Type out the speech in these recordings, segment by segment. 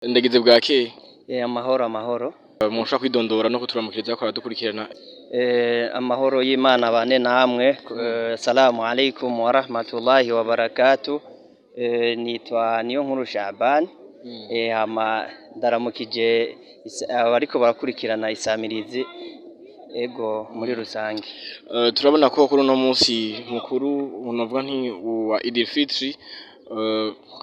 Ndagize bwakeye. Amahoro, amahoro. Mushobora kwidondora no kuturamukiriza ko aradukurikirana? Amahoro y'Imana bane namwe. Salamu alaikum wa rahmatullahi wa barakatuh. Nitwa Niyonkuru Shaban. Hama ndaramukije abariko barakurikirana isamirizi, ego, muri rusange. Turabona ko kuri uno munsi mukuru, novuga nti wa Idil Fitri,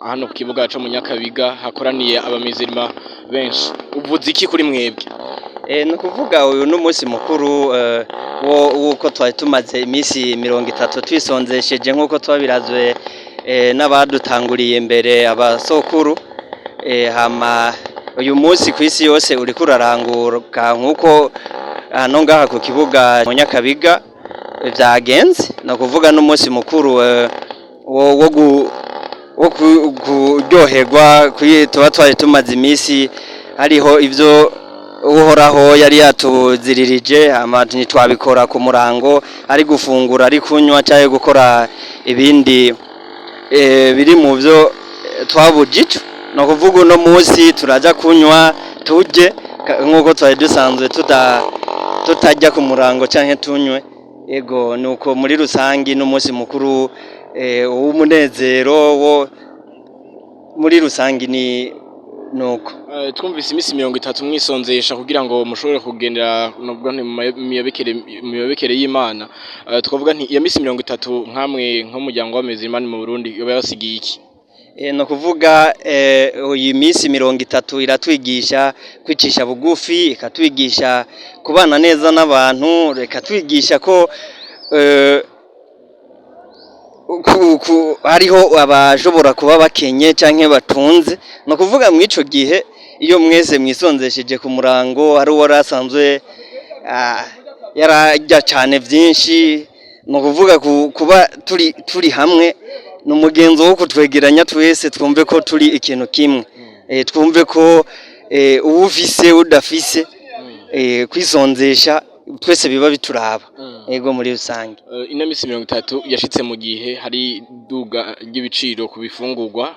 hano ku kibuga co mu Nyakabiga hakoraniye abamizirima benshi. Uvuze iki kuri mwebwe? Ni ukuvuga uyu n'umunsi mukuru wo wuko twari tumaze iminsi 30 twisonzesheje, nk'uko twabirazwe n'abadutanguriye imbere, abasokuru. Hama uyu munsi ku isi yose uriko uraranguka nk'uko hano ngaha ku kibuga mu Nyakabiga vyagenze. Ni ukuvuga n'umunsi mukuru wo kuryoherwa. Tuba twari tumaze iminsi hariho ivyo Uhoraho yari yatuziririje, hama ntitwabikora ku murango, ari gufungura, ari kunywa canke gukora ibindi biri mu vyo twabujijwe. Ni ukuvuga uno munsi turaja kunywa, turye nk'uko twari dusanzwe tutarya ku murango canke tunywe. Ego, nuko muri rusangi n'umunsi mukuru w'umunezero wo muri rusangi, ni nuko. Twumvise iminsi 30 mwisonzesha kugira ngo mushobore kugendera, novuga nti mu miyobekere y'Imana. Twavuga nti iyo minsi 30 nkamwe nk'umuryango w'abamizirima mu Burundi yoba yabasigiye iki? Ni ukuvuga iyi minsi 30 iratwigisha kwicisha bugufi, ikatwigisha kubana neza n'abantu, ikatwigisha ko hariho abashobora kuba bakenye canke batunze. Ni ukuvuga mw'ico gihe iyo mwese mwisonzesheje ku murango, hari uwari asanzwe yararya cane vyinshi. Ni ukuvuga kuba turi hamwe ni umugenzo wo kutwegeranya twese, twumve ko turi ikintu kimwe, twumve ko uwufise, udafise, kwisonzesha twese biba bituraba, ego, muri rusange. Ino minsi 30 yashitse mu gihe hari iduga ry'ibiciro ku bifungurwa,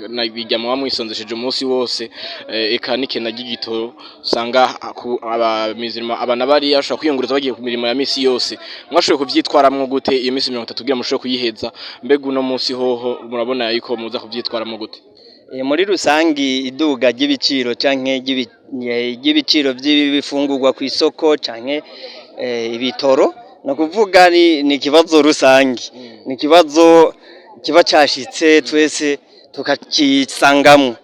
na bijya muba mwisonzesheje umunsi wose, eka n'ikena ry'igitoro usanga abamizirima abana bariya bashobora kwiyunguruza bagiye ku mirimo ya misi yose. Mwashoboye kuvyitwaramwo gute iyo minsi 30 kugira mushobore kuyiheza? Mbega uno munsi hoho murabona yuko muza kuvyitwaramwo gute? Muri rusangi iduga ry'ibiciro canke ry'ibiciro vy'ibifungurwa kw'isoko canke ibitoro, ni ukuvuga ni ikibazo rusangi, ni ikibazo kiba cashitse twese tukacisangamwo.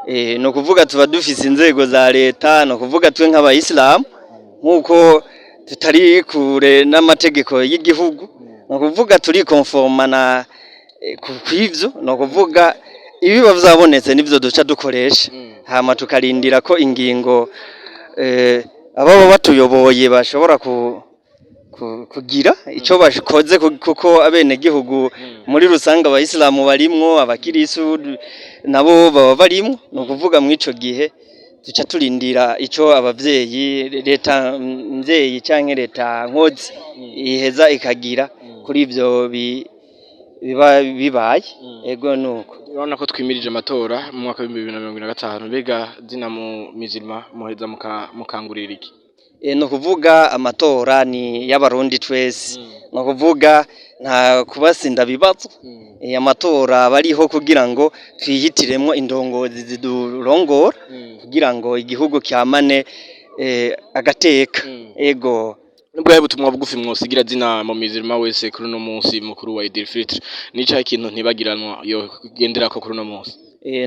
Ni ukuvuga tuba dufise inzego za leta. Ni ukuvuga twe nk'abayisilamu, nk'uko tutari kure n'amategeko y'igihugu, ni ukuvuga turikonforma na kw'ivyo. Ni ukuvuga ibiba vyabonetse nivyo duca dukoresha, hama tukarindira ko ingingo ababa batuyoboye bashobora kugira ico bakoze, kuko abenegihugu muri rusange, abayisilamu barimwo, abakirisu nabo baba barimwo. Ni ukuvuga mw'ico gihe duca turindira ico abavyeyi, leta mvyeyi canke leta nkozi iheza ikagira kuri ivyo biba bibaye. Ego, nuko. Urabona ko twimirije amatora mu mwaka w'2025. Mbega zina mu mizirima muheza mukangurira iki? Ni ukuvuga amatora ni y'Abarundi twese. Ni ukuvuga nta kubasinda bibazo. Amatora aba ariho kugira ngo twihitiremwo indongozi zidurongora, kugira ngo igihugu kyamane agateka. Ego. Nubwo butumwa bugufi mwosigira zina mu mizirima wese kuri uno munsi mukuru wa Idil Fitr, nicaye ikintu ntibagiranwa yo kugenderako kuri uno munsi?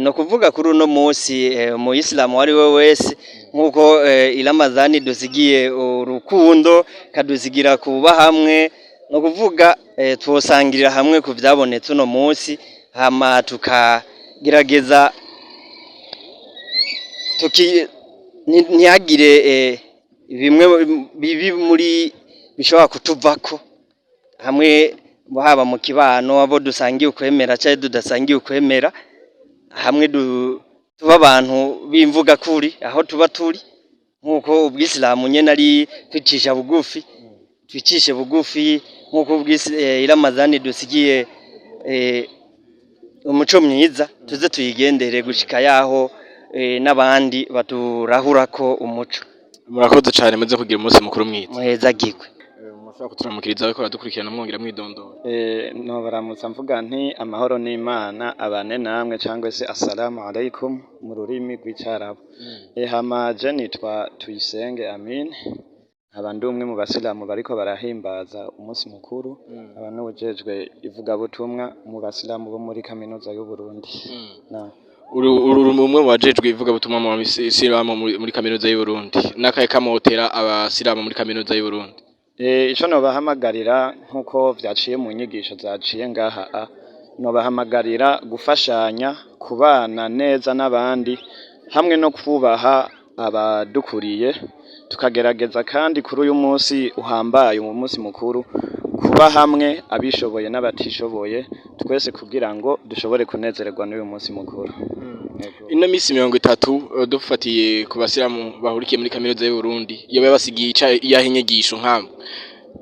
No kuvuga kuri uno munsi, umuyisilamu uwo ari we wese, nk'uko iramazani dusigiye urukundo, kadusigira kuba hamwe, no kuvuga twosangirira hamwe ku vyabonetse uno munsi, hama tukagerageza tuki ntihagire bimwe bibi muri bishobora kutuvako hamwe, haba mu kibano, abo dusangiye ukwemera canke tudasangiye ukwemera, hamwe tuba abantu b'imvugakuri aho tuba turi, nk'uko ubwisilamu nyene ari kwicisha bugufi. Twicishe bugufi nk'uko iramazani dusigiye umuco mwiza, tuze tuyigendere gushika yaho. n'abandi baturahurako umuco. Murakoze cane, muze kugira umunsi mukuru mwiza. Muhezagirwe. Mushobora kuturamukiriza bariko baradukurikirana, mwongera mwidondora. Nobaramutsa mvuga nti amahoro n'Imana abane namwe, cyangwa se assalamu alaikum mu rurimi rw'Icarabu. Hama je nitwa Tuyisenge Amine, nkaba ndi umwe mu basilamu bariko barahimbaza umunsi mukuru, nkaba n'uwujejwe ivugabutumwa mu basilamu bo muri kaminuza y'u Burundi. Na. Uri umwe mu bajejwe ivugabutumwa mu basilamu muri kaminuza y'u Burundi. N'akahe kamotera abasilamu muri kaminuza y'u Burundi? Ico nobahamagarira, nk'uko vyaciye mu nyigisho zaciye ngaha, nobahamagarira gufashanya, kubana neza n'abandi, hamwe no kubaha abadukuriye, tukagerageza kandi kuri uyu munsi uhambaye, uyu munsi mukuru, kuba hamwe, abishoboye n'abatishoboye twese, kugira ngo dushobore kunezererwa n'uyu munsi mukuru. Yego. Ino misi 30, dufatiye ku basilamu bahurikiye muri kaminuza y'u Burundi, yoba yabasigiye iyahe inyigisho nkamwe?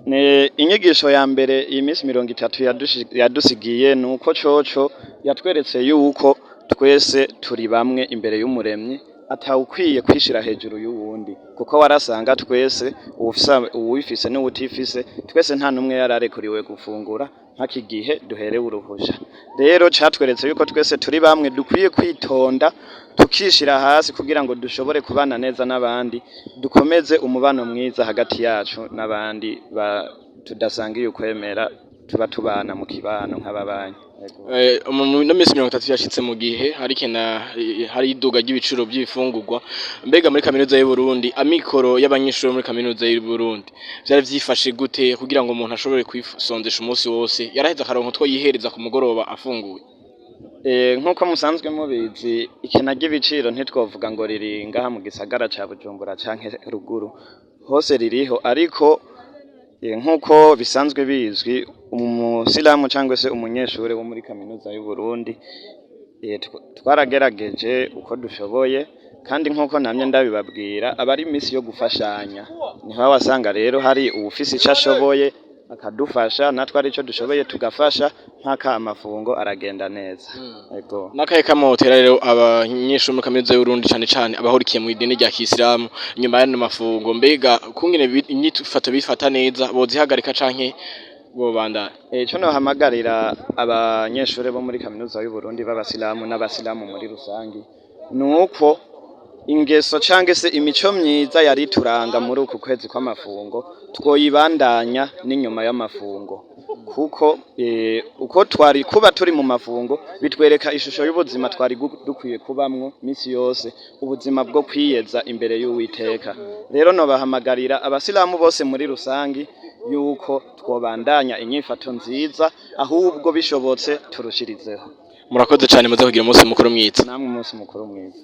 Ni inyigisho ya mbere iyi minsi 30 yadusigiye, ni uko coco yatweretse yuko twese turi bamwe imbere y'Umuremyi, atawukwiye kwishira hejuru y'uwundi, kuko warasanga twese, uwifise n'uwutifise, twese nta n'umwe yararekuriwe gufungura nk'aki gihe duherewe uruhusha. Rero catweretse yuko twese turi bamwe, dukwiye kwitonda, tukishira hasi kugira ngo dushobore kubana neza n'abandi, dukomeze umubano mwiza hagati yacu n'abandi tudasangiye ukwemera, tuba tubana mu kibano nk'ababanyi. Yego. Ino misi 30 yashitse mu gihe hari kena, hari iduga ry'ibiciro by'ibifungurwa. Mbega muri kaminuza y'u Burundi, amikoro y'abanyeshuri bo muri kaminuza y'u Burundi vyari vyifashe gute, kugira ngo umuntu ashobore kwisonzesha umunsi wose, yaraheze akaronka utwo yihereza ku mugoroba afunguye? Nk'uko musanzwe mubizi, ikena ry'ibiciro ntitwovuga ngo riri ngaha mu gisagara ca Bujumbura canke ruguru, hose ririho. Ariko nk'uko bisanzwe bizwi, umusilamu cyangwa se umunyeshuri wo muri kaminuza y'u Burundi, twaragerageje uko dushoboye. Kandi nk'uko namye ndabibabwira, aba ari imisi yo gufashanya, niho wasanga rero hari uwufise ico ashoboye akadufasha, natwe ari ico dushoboye tugafasha, mpaka amafungo aragenda neza. Ego. N'akahe kamotera rero abanyeshuri muri kaminuza y'u Burundi, cane cane abahurikiye mu idini rya Kisilamu, nyuma y'ano mafungo? Mbega kungene inyifato bifata neza, bozihagarika canke bobandanya? Ico nohamagarira abanyeshure bo muri kaminuza y'u Burundi b'abasilamu n'abasilamu muri rusangi, nuko ingeso canke se imico myiza yari ituranga muri uku kwezi kw'amafungo twoyibandanya n'inyuma y'amafungo, kuko uko twari kuba turi mu mafungo bitwereka ishusho y'ubuzima twari dukwiye kubamwo misi yose, ubuzima bwo kwiyeza imbere y'Uwiteka. Rero nobahamagarira abasilamu bose muri rusangi yuko twobandanya inyifato nziza, ahubwo bishobotse turushirizeho. Murakoze cane, muze kugira umunsi mukuru mwiza. Namwe umunsi mukuru mwiza.